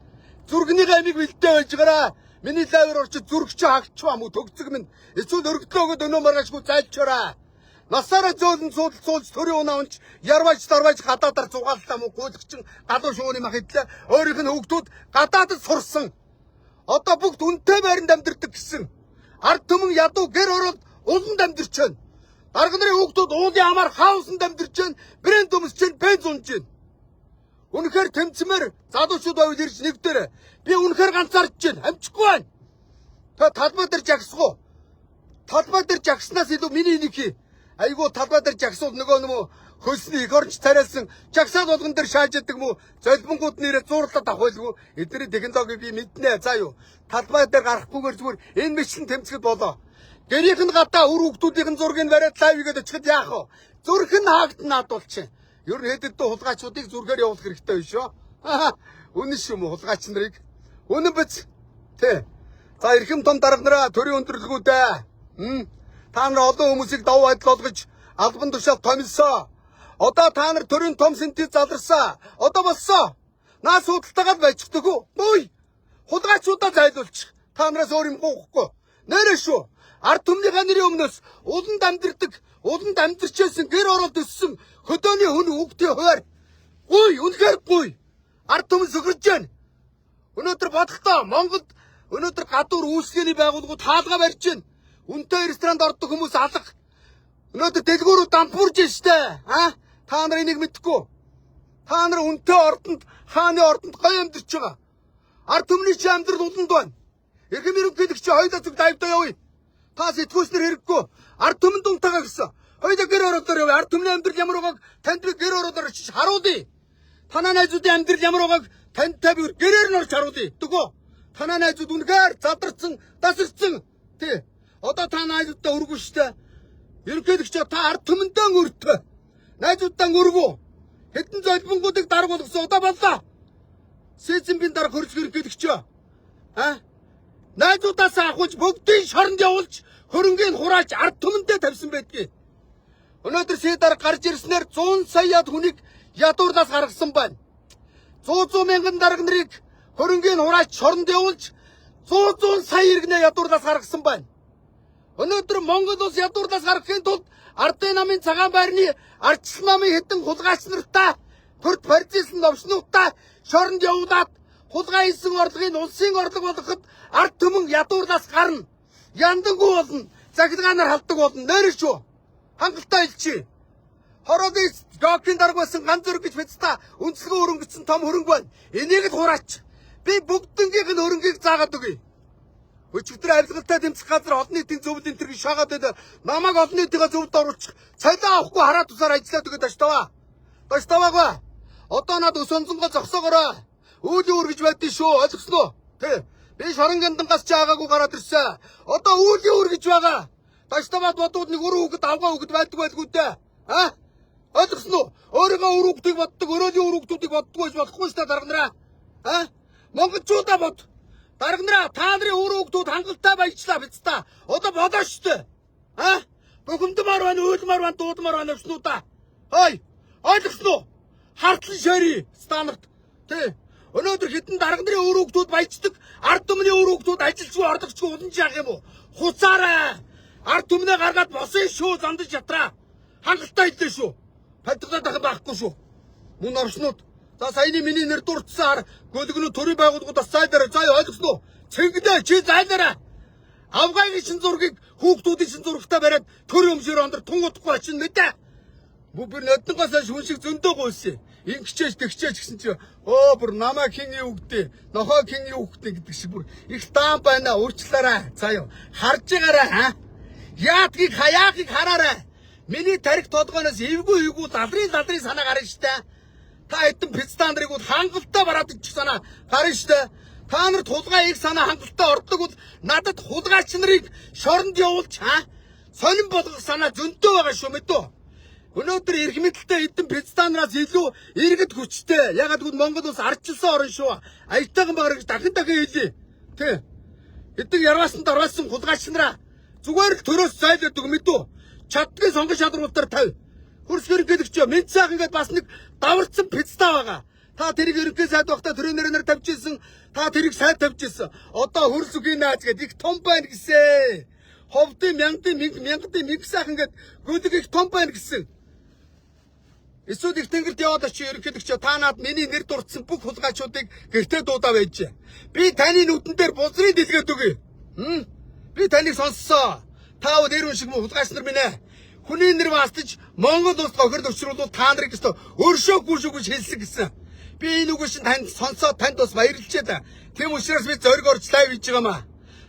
Зүрхний амийг бэлдээ байж гараа. Миний live аар орчиж зүрхч хагч ба мө төгцөг минь. Эсвэл өргөдлөө өгөөд өнөө маргаашгүй зайлчораа. Насаараа зөөлөн суудал суулж төрийн унаа унч ярваж дарваж гадаадаар зугааллаа мөн гуйлагчин галуу шууны мах идлээ. Өөрийнх нь хүүхдүүд гадаадд сурсан. Одоо бүгд үнэтэй байранд амьдардаг гэсэн. Ард түмэн ядуу гэр оролд уланд амьдарч байна. Дарга нарын хүүхдүүд уулын амар хаусанд амьдарч байна. Брэнд өмсөж байна, бенз унж байна. Үнэхээр тэмцмээр залуучууд байвал ирж нэг дээр би үнэхээр ганцаардж байна. Амжихгүй байна. Та талбай дээр жагсах уу? Талбай дээр жагснаас илүү миний энийг хий. Айгуу талбай дээр жагсуул нөгөө хөлсний эх оронч тариалсан жагсаал болгон дээр шааж яадаг мүү золбонгууд нэрээ зуурлаад авах байлгүй. Эдний технологи би мэднэ. За юу. Талбай дээр гарахгүйгээр зүгээр энэ мэтлэн тэмцэхэд болоо. Гэрийнх нь гадаа үр хүүхдүүдийн зургийг бариад live хийгээд очиход яах вэ? Зүрх нь хаагдана наадулчих. Ер нь хэд хэдэн хулгайчуудыг зүрхээр явуулах хэрэгтэй биш үү? Үнэн шүү мө хулгайч нарыг. Үнэн биз? Тэ. За эрхэм том дарга нараа төрийн өндөрлгүүдээ. Та нар олон хүмүүсийг давуу адил олгож албан тушаал томилсоо. Одоо та нар төрийн том сэнтий заларсан. Одоо болсон. Наа судалтайгаа байчихдаг уу? Үй. Хулгайчуудаа зайлуулчих. Та нараас өөр юм гоохгүй. Нэрээ шүү. Ард түмнийхээ нэрийн өмнөөс уланд амьдэрдэг, уланд амьдарчээсэн гэр оролд өссөн хөдөөний хүн хүүхдийн хуваар. Гуй, үнэхээр гуй. Ард түмэн сөхөрж байна. Өнөөдөр бодлоо Монголд өнөөдөр гадуур үйлчлэгээний байгууллагууд хаалга барьж байна. Үнэтэй ресторанд ордог хүмүүс алга. Өнөөдөр дэлгүүрүүд дампуурж штэ. А? Та нар энийг мэдэхгүй. Та нар үнэтэй ордонд, хааны ордонд гоё амьдарч байгаа. Ард түмний чи амьдрал уланд байна. Эрхэм ерөнхийлөгч хоёулаа зүг live даа явъя. Та сэтгүүлчнэр хэрэггүй. Ард түмэнд унтаага гэсэн. Хоёулаа гэр ороолоор явъя. Ард түмний амьдрал ямар байгааг танд би гэр ороолоор очиж харуулъя. Танаа найзуудын амьдрал ямар байгааг тантай би гэрээр нь орж харуулъя. Тэгвэл танаа найзууд үнэхээр задарсан, дасарсан. Тий. Одоо та найзуудтай өргөн штэ. Ерөнхийлөгч та ард түмэндээ өртөө. Найзуудтай өргөө. Хэдэн золбонгуудыг дарга болгосон одоо боллоо. Си Цзиньпин дарга хөрсгө ерөнхийлөгч. А? Найзуудаас авахж бүгдийг шоронд явуулж хөрөнгийг хурааж ард түмэндээ тавьсан байдгийг. Өнөөдөр Си дарга гарч ирснээр 100 саяад хүнийг ядуурлаас гаргасан байна. 100 мянган дарга нарыг хөрөнгийг хурааж шоронд явуулж 100 сая иргэнээ ядуурлаас гаргасан байна. Өнөөдөр Монгол улс ядуурлаас гаргахын тулд Ардын намын цагаан байрны ардчилсан намын хэдэн хулгайч нартаа төрд паразитсан новшнуудаа шоронд явуулаад хулгай хийсэн орлогыг улсын орлого болгоход ард түмэн ядуурлаас гарна. Яндангүү болно. Захидгаанаар халдаг болно. Нэр шүү. Хангалттай хэлчихье. Хороолын Гокийн дарга байсан ганц зөрөг гэж Пицта үндэслэгээ өрөнгөцсөн том хөрөнгө байна. Энийг л хураач. Би бүгднгийнх нь хөрөнгийг заагаад өгье. Өчигдөр авилгалтай тэмцэх газар олон нийтийн зөвлөл энэ төр гэж шаагаад байд. Намайг олон нийтийн зөвлөлд оруулчих. Цалин авахгүй хараа тусаар ажиллаад өгöd аштаваа. Даштаваагүй. Одоо над өс онцонгоо зогсоогоорой. Үүлийн үр гэж байдгийг шүү. Ойлгосноо? Тэ. Би шорон гандангаас ч аагаагүй гараад ирсэн. Одоо үүлийн үр гэж байгаа. Даштаваад бодвол нэг өрөө хүүхэд авгаа хүүхэд байдаг байлгүй дээ. А? Ойлгосноо? Өөрийнхөө үр хүүхдийг боддог, өрөөний үр хүүхдүүдийг боддгоо гэж болохгүй шүү дээ дарга нараа. А? Монголчуудаа бод. Дарга нараа, та нарын үр хүүхдүүд хангалттай баяжлаа биз та. Одоо болоо штэ. А? Бухимдмаар байна, уйлмаар байна, дуудмаар байна өвчнүүдаа. Хой! Ойлгосон уу? Хартлан шари стандарт. Тэ. Өнөөдөр хэдэн дарга нарын үр хүүхдүүд баяждаг, ард түмний үр хүүхдүүд ажилчгүй, орлогочгүй улан жаах юм уу? Хуцаарай. Ард түмнээ гаргаад босон шүү, зандаж ятраа. Хангалттай хэллээ шүү. Пантгалаад ах байхгүй шүү. Мөн орчнууд. За, саяны миний нэр дурдсаар гөлгөнөө төрийн байгууллагуудаас зайлаарай. За, ойлгосон уу? Цэнгдээ чи зайлаарай. Авгайгийн шин зургийг хүүхдүүдийн шин зурагтай бариад төрийн өмшөөр ондөр тун удахгүй очин мэдээ. Бүр ноднонгоос хойш хүн шиг зөндөө гуйсан. Ингэчээж тэгчээж гэсэн чи өө бүр намаа хин юу гэдэг, нохоо хин юу гэдэг гэдэг шиг бүр их даан байна, уучлаарай. За юу харж байгаарай ха. Яадгийг хаяахыг хараарай. Миний тарих толгойноос эвгүй эвгүй лалрын лалрын санаа гарна штэ. Та хэдэн пиццан нарыг бол хангалттай бараад ичих санаа гарна штэ. Та нар тулгай их санаа хангалттай ордог бол надад хулгайч нарыг шоронд явуулж ха сонин болгох санаа зөндөө байгаа шүү, мэдүү. Өнөөдөр эрх мэдэлтэй хэдэн пиццанараас илүү иргэд хүчтэй. Ягаад гэвэл Монгол улс ардчилсан орн шүү. Аятайхан багаар гэж дахин дахин хэлье. Тэ. Хэдэн ярваасан дарваасан хулгайч нараа зүгээр л төрөөс зайлаад өг мэдүү. Чаддгийн сонгон шалралтаар 50. Хөрс ерөнхийлөгч минь цаах ингээд бас нэг даварцсан пицца байгаа. Та тэрийг ерөнхий сайд байхдаа төрийн нэрээр тавьж исэн. Та тэрийг сайд тавьж исэн. Одоо хөрс үгийн нааз гээд их том байна гэсэн. Ховдын мянгадын мянга мянгадын мянга сайхан гээд гөлөг их том байна гэсэн. Эсвэл их тэнгэрт яваад очив ерөнхийлөгч та над миний нэр дурдсан бүх хулгайчуудыг гэртээ дуудаа байж. Би таны нүдэн дээр бузрын дэлгээд өгье. Би таныг сонссоо. Та бол эр хүн шиг мөн хулгайч нар минь ээ. Хүний нэр мастаж Монгол улс гохирол учруулвал та нарыг өстө өршөөгүй шүү гэж хэлсэн гэсэн. Би энэ үгийг шин танд сонсоод танд бас баярлжээ да. Тийм учраас би зориг орж live хийж байгаа маа.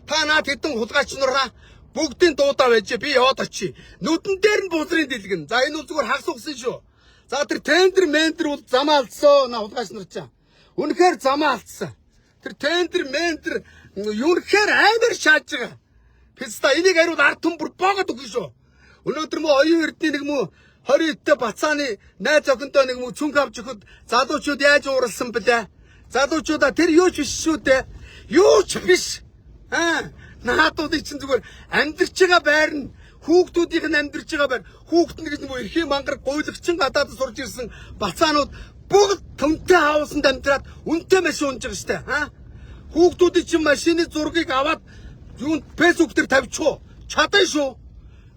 Та наад хэдэн хулгайч нараа бүгдийн дуудаа байж би яваад очие. Нүдэн дээр нь бузрын дэлгэн. За, энэ бол зүгээр хагас угсан шүү. За, тэр тендер мендер бол замаа алдсан. На хулгайч нар чаа. Үнэхээр замаа алдсан. Тэр тендер мендер үнэхээр амар шааж байгаа. Писта энийг хариул ард түмэн бүр боогод өгнө шүү. Өнөөдөр мө оюун эрдний нэг мө 20 эдтэй бацааны найз охинтой нэг мө цүнх авч өгөхөд залуучууд яаж ууралсан бэлээ? Залуучуудаа тэр юу ч биш шүү дээ. Юу ч биш. Аа, наадуудыг чинь зүгээр амьдарч байгаа байр нь хүүхдүүдийнх нь амьдарч байгаа байр хүүхд нь гэж нэг эрхийн мангар гуйлагчин гадаадд сурж ирсэн бацаанууд бүгд төмтэй хаусанд амьдраад үнэтэй машин унж байгаа штэ. Аа, хүүхдүүдийн чинь машины зургийг аваад юунд фэйсбુક дээр тавьчих уу? Чадан шүү.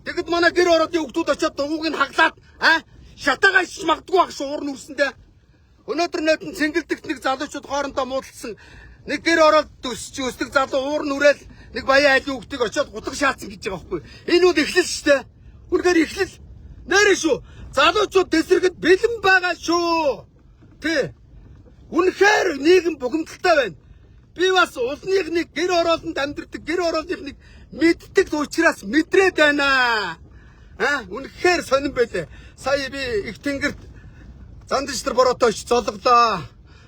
Тэгэд манай гэр ороодын хүүхдүүд очиод дугууг нь хаглаад аа шатаагаа ичж магадгүй ах шүү уурн үрсэндээ. Өнөөдөр нөтөн цэнгэлдэгт нэг залуучууд хоорондоо муудалсан. Нэг гэр ороод өсч өсдөг залуу уурн үрээл нэг баян айлын хүүхдийг очиод гутаг шаацсан гэж байгаа байхгүй. Энэ бол эхлэл шүү дээ. Үнэхээр эхлэл. Нэрээ шүү. Залуучууд тэсрэгэд бэлэн байгаа шүү. Тэ. Үнэхээр нийгэм бухимдалтай байна. Би бас улсных нэг гэр ороолонд амьдардаг гэр ороолных нэг мэддэг учраас мэдрээд байна. А үнэхээр сонирн байлээ. Сая би их тэнгэрт зандж нар бороотой очиж золглоо.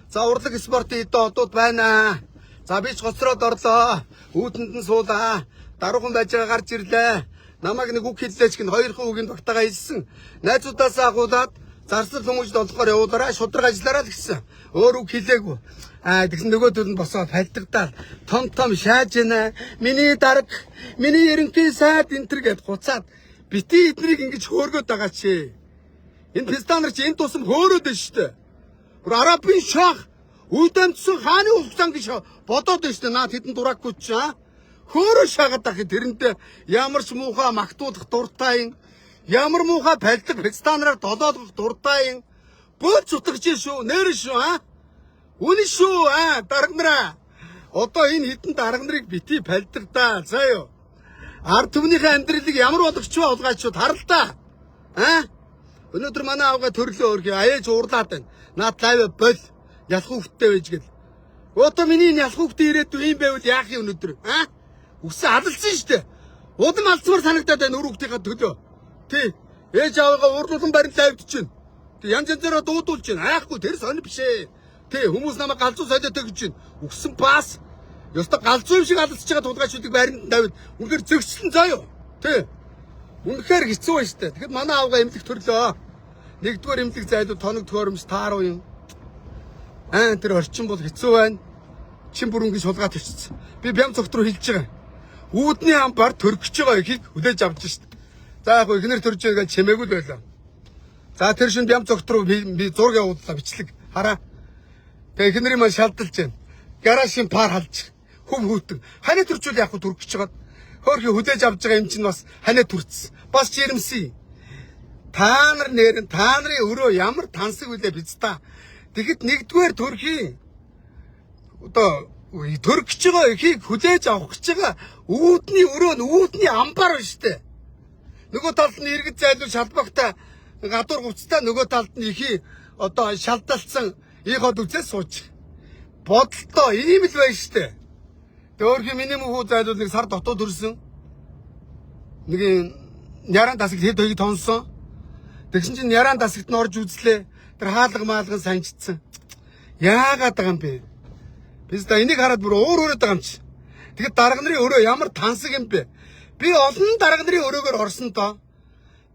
За, урлаг спортын эдэн одууд байна. За, би ч гоцроод орлоо. Үүдэнд нь суулаа. Даруухан байж байгаа гарч ирлээ. Намайг нэг үг хэллээч гин хоёрхан үгийн багтаага хэлсэн. Найзуудаас агуулад зарсал хүмүүжд олохоор явуулаарай, шудраг ажиллаарай л гэсэн. Өөр үг хэлээгүй. Аа, тэгсэн нөгөөдөл нь босоод хальтагдаал том том шааж гинэ. Миний дарга, миний ерөнхий сайд энэ төр гэд хуцаад бити эднийг ингэж хөөргöd байгаа чи. Энэ пистанар чи энэ тусам хөөрөөд байна шүү дээ. Бүр арабын шах үдэмтсэн хааны улсан гэж бодоод байна шүү дээ. Наад хэдэн дураагүй чи аа. Хөөрөө шагаад ах тэрэнтэй ямар ч муухай магтуулах дуртай юм. Ямар муухай палдаг пистанараар долоолгох дуртай юм. Бөөц утгаж шүү. Нэр шүү аа. Үнэн шүү аа дарга нараа. Одоо энэ хитэн дарга нарыг бити палдаг да. За юу. Ард түмнийхээ амьдралыг ямар болгоч вэ хулгайчуд харал та. Аа? Өнөөдөр манай авгаа төрлөө өрхөө аяаж уурлаад байна. Наад live бол ялах хүүхдтэй байж гэл. Одоо миний энэ ялах хүүхдээ ирээдүй юм байвал яах юм өнөөдөр? Аа? Үсэн алдсан шүү дээ. Удам алдсмаар санагдаад байна үр хүүхдийнхаа төлөө. Тий. Ээж аавыгаа уурлуулан барин live д чинь. Тий, янз янзаараа дуудуулж чинь. Айхгүй тэр сонь биш ээ. Тий, хүмүүс намайг галзуу солиотой гэж чинь. Үгсэн пас. Ёстой галзуу юм шиг алдсаж байгаа тулгайчуудыг байранд тавиад үнэхээр зөгчлөн заяа. Тий. Үнэхээр хэцүү байна шүү дээ. Тэгэхэд манай аавга эмнэлэг төрлөө. Нэгдүгээр эмнэлэг зайлуу тоног төхөөрөмж тааруу юм. Аа, тэр орчин бол хэцүү байна. Чин бүр ингэж хулгай төрчихсөн. Би бям цогт руу хилж байгаа. Үүдний амбар төрөх гэж байгаа ихийг хүлээж авч шít. За яг эхнэр төрж байгаа гэж чимээгүй л байлаа. За тэр шин бям цогт руу би зураг явууллаа бичлэг. Хараа. Тэгээ эхнэрийн маань шалдалж байна. Гаражийн пар халж хөв хүүтэн. Ханаа төрчүүл яг төрөх гэж байгаа. Хөөрхий хүлээж авч байгаа юм чинь бас ханаа төрчихсөн. Бас жирэмсэн. Та нар нэр нь та нарын өрөө ямар тансаг үлээ биз та. Тэгэхэд нэгдүгээр төрхийн одоо төрөх гэж байгаа ихийг хүлээж авах гэж байгаа үүдний өрөө нь үүдний амбар биш үү? Нөгөө талд нь иргэд зайлуул шалбагтай гадуур хувцастай, нөгөө талд нь ихий одоо шалдалцсан ийход үзээ сууж. Бодолтой ийм л байж штэ. Тэгээ өөрхийн миний мөхүү зайлуул нэг сар дотоод төрсөн. Нэг яран тасагт хэд хоёрыг тонсон. Тэгсэн чинь яран тасагт нь орж үзлээ. Тэр хаалга маалган санжидсан. Яагаад байгаа юм бэ? Биз да энийг хараад бүр уур хүрээд байгаа юм чи. Тэгэхэд дарга нарын өрөө ямар тансаг юм бэ? Би олон дарга нарын өрөөгөр орсон доо.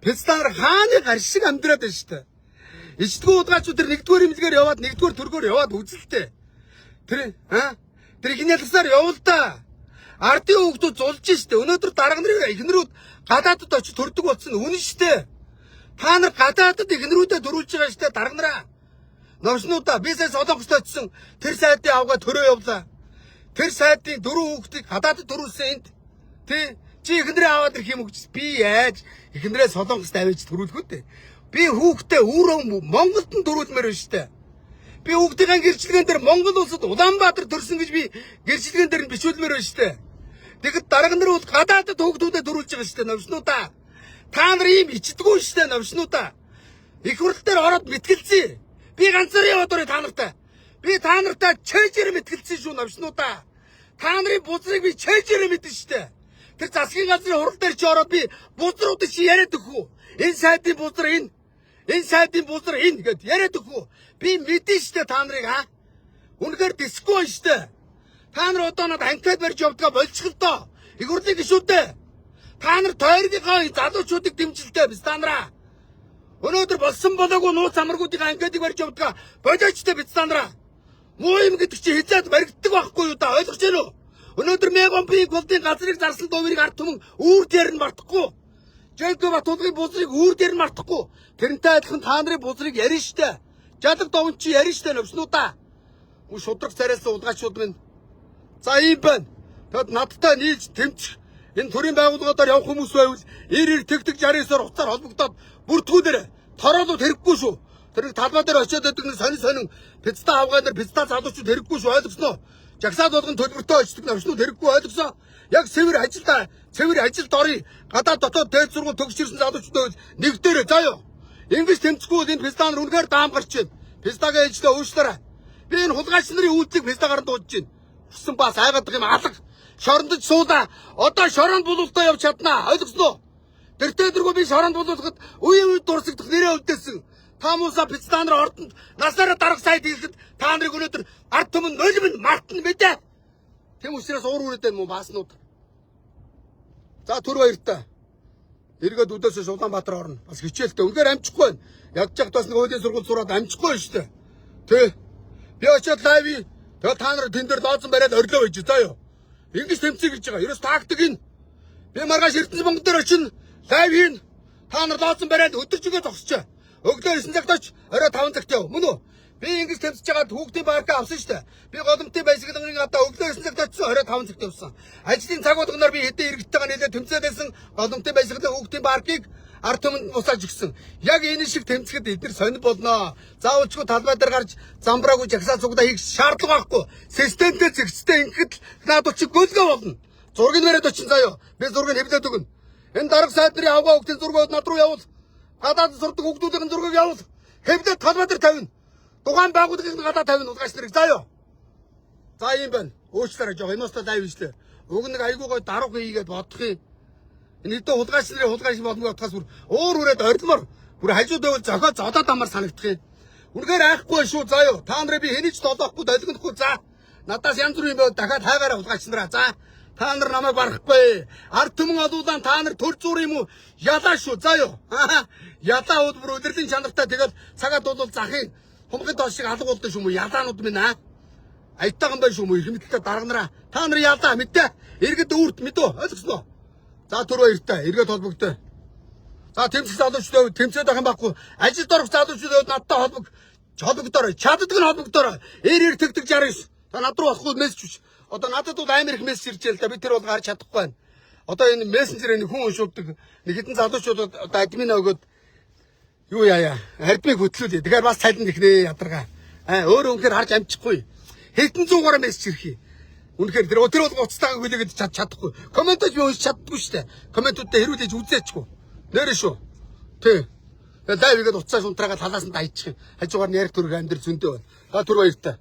Пизда нар хааны гар шиг амьдраад байна шүү дээ. Ичдгүү удгаачууд тэр нэгдүгээр имлэгээр яваад нэгдүгээр төргөөр яваад үзэлтэй. Тэр аа тэр их ялгсаар явал та. Ардын хүүхдүүд зулж штэ. Өнөөдөр дарга нарын эхнэрүүд гадаадд очиж төрдөг болсон нь үнэн штэ. Та нар гадаадд эхнэрүүдэд төрүүлж байгаа штэ дарга нараа. Новшнуудаа би сая Солонгост очисон тэр сайдын авгаа төрөө явлаа. Тэр сайдын дөрвөн хүүхдийг гадаадд төрүүлсэн энд. Тэ чи эхнэрээ аваад ирэх юм уу гэж би яаж эхнэрээ Солонгост авчиж төрүүлэх үү? Би хүүхдээ өөрөө Монголд нь төрүүлмээр байна штэ. Би хүүхдийн гэрчлэгэн дээр Монгол улсад Улаанбаатар төрсөн гэж би гэрчлэгэн дээр нь бичүүлмээр байна штэ. Тэгэхэд дарга нар бол гадаадд хүүхдүүдэд төрүүлж байгаа штэ новшнуудаа. Та нар ийм ичдэггүй штэ новшнуудаа. Их хурл дээр ороод мэтгэлцээ. Би ганцаар яваад орё та нартай. Би та нартай чэйжэр мэтгэлцсэн шүү новшнуудаа. Та нарын бузрыг би чэйжэр мэдэн штэ. Тэр засгийн газрын хурал дээр чи ороод би бузруудыг чи яриад өгөх үү? Энэ сайдын бузар энэ. Энэ сайдын бузар энэ гэд яриад өгөх үү? Би мэдэн штэ та нарыг аа. Үнэхээр дисгүй байна штэ. Та нар одоо надад анкет барьж явдгаа болчих л доо. Их хурлын гишүүдээ. Та нар тойргийнхаа залуучуудыг дэмжилтэй биз та нараа. Өнөөдөр болсон болоогүй нууц амаргуудын анкетыг барьж явдгаа болоочтой биз та нараа. Муу юм гэдэг чи хизээд баригддаг байхгүй юу да, ойлгож байна уу? Өнөөдөр Мегомпийн голдын газрыг зарсан дуурийг ард түмэн үүр дээр нь мартахгүй. Жэнкэ Батулгын бузрыг үүр дээр нь мартахгүй. Тэрнтэй адилхан та нарын бузрыг ярина штэ. Жалаг довн чи ярина штэ новшнуудаа. Мөн шудраг царайлсан удгаачууд минь. За ийм байна. Тэгэд надтай нийлж тэмцэх энэ төрийн байгууллагуудаар явах хүмүүс байвал 90 90 тэг тэг 69-оор утсаар холбогдоод бүртгүүлээрэ. Тороолууд хэрэггүй шүү. Тэр нэг талбай дээр очиод байдаг нэг сонин сонин пицца авгаа нар пицца залуучууд хэрэггүй шүү, ойлгосноо. Жагсаад болгон төлбөртөө очдөг новшнууд хэрэггүй, ойлгосон. Яг цэвэр ажилдаа цэвэр ажилд оръё. Гадаад дотоод дээд сургууль төгсөрсөн залуучууд байвал нэг дээрээ заа юу. Ингэж тэмцэхгүй бол энэ пицца нар үнэхээр даам гарч байна. Пиздагийн ээжлээ уушлаарай. Би энэ хулгайч нарын үйлдэлийг пиздагаар нь дуудаж байна. Хүссэн бас айгаад юм алга. Шорондож суулаа. Одоо шоронд булуултаа явж чаднаа. Ойлгосноо? Тэртээ дэргүү би шоронд булуулахад үе үе дурсагдах нэрээ өвдөөсөн. Та мууса пизда нар ордонд насаараа дарга сайд хийхэд та нарыг өнөөдөр ард түмэн нулим нь мартна мэдээ. Тэм учраас уур үрээд байна мó бааснууд. За төр баяртай. Эргээд өдөөсөө Улаанбаатар орно. Бас хичээлтэй. Үнэхээр амжихгүй байна. Ядж яхад бас нэг хуулийн сургууль сураад амжихгүй байна шүү дээ. Тэ. Би очиод live. Тэгээ та нар тэн дээр лоозон бариад орилоо байж заа юу. Ингэж тэмцэе гэж байгаа. Ерөөс тактик энэ. Би маргааш Эрдэнэ бонгон дээр очино. Live хийн. Та нар лоозон бариад өдөржингөө зогсчоо. Өглөө 9 цагт оч, орой 5 цагт яв. Мөн үү? Би ингэж тэмцэж байгаад хүүхдийн паркаа авсан шүү дээ. Би голомтын баясгалан гадаа өглөө 9 цагт очсон, орой 5 цагт явсан. Ажлын цаг болгоноор би хэдэн иргэдтэйгээ нийлээд тэмцээд байсан голомтын баясгалан хүүхдийн паркийг ард түмэнд буцааж өгсөн. Яг энэ шиг тэмцэхэд эдгээр сонир болноо. Заавалчгүй талбай дээр гарч замбраагүй жагсаа цугдаа хийх шаардлага байхгүй. Системтэй зэгцтэй ингэхэд наадвал чи гөлгөө болно. Зургийг бариад очин заяо. Би зургийг хэвлээд өгнө. Энэ дарга сайд нарын авгаа хүүхдийн зургийг над руу явуул. Гадаад сурдаг хүүхдүүдийн зургийг явуул. Хэвлээд талбай дээр тавина. Дугаан байгууллагын гадаа тавина улгаач нарыг заяо. За ийм байна. Уучлаарай жоо эмоцтой live хийжлээ. Уг нэг айгуу гой даруух хийгээд бодох юм. Энэ хэдэн хулгайч нарын хулгайч болмог утгаас бүр уур хүрээд орилмор бүр хажууд байвал зохио зодоод амар санагдах юм. Үнэхээр айхгүй шүү заа юу. Та нарыг би хэний ч долоохгүй долгинохгүй за. Надаас янз бүрийн юм байвал дахиад хайгаараа хулгайч нараа за. Та нар намайг барахгүй. Ард түмэн олуулан та нар төр зур юм уу? Ялаа шүү заа юу. Ялаа бол бүр удирдлагын чанартай тэгэл цагаад бол захын хумгын доош шиг алга болдсон шүү мө ялаанууд минь аа. Аятайхан байна шүү мө эрх мэдэлтэй дарга нараа. Та нар ялаа мэдээ. Иргэд үүрт мэдөө ойлгосноо. За түр баяртай. Эргээд холбогдоо. За тэмцэх залуучуудын хувьд тэмцээд байх юм байхгүй. Ажилд орох залуучуудын хувьд надтай холбогдоорой. Чаддаг нь холбогдоорой. 90 90 тэгдэг 69. Та над руу болохгүй мессеж биш. Одоо надад бол амар их мессеж ирж л да. Би тэр бол гарч чадахгүй байна. Одоо энэ мессенжерээр нэг хүн уншуулдаг нэг хэдэн залуучууд одоо админ өгөөд юу яая. Админ хөтлүүлээ. Тэгэхээр бас цалин ихнэ ядаргаа. Аа өөрөө үнэхээр харж амжихгүй. Хэдэн зуугаар мессеж ирэх юм. Үнэхээр тэр бол уцтайгаа хүлээгээд чадахгүй. Комментож би уншиж чаддгүй шүү дээ. Комментуудаа хэрүүлээж үзээчгүй. Нэрэ шүү. Тий. Тэгээ лайв игээд уцаа шунтраагаа талаас нь дайчих. Хажуугаар нь ярих төрөг амьдр зөндөө байна. За түр баяртай.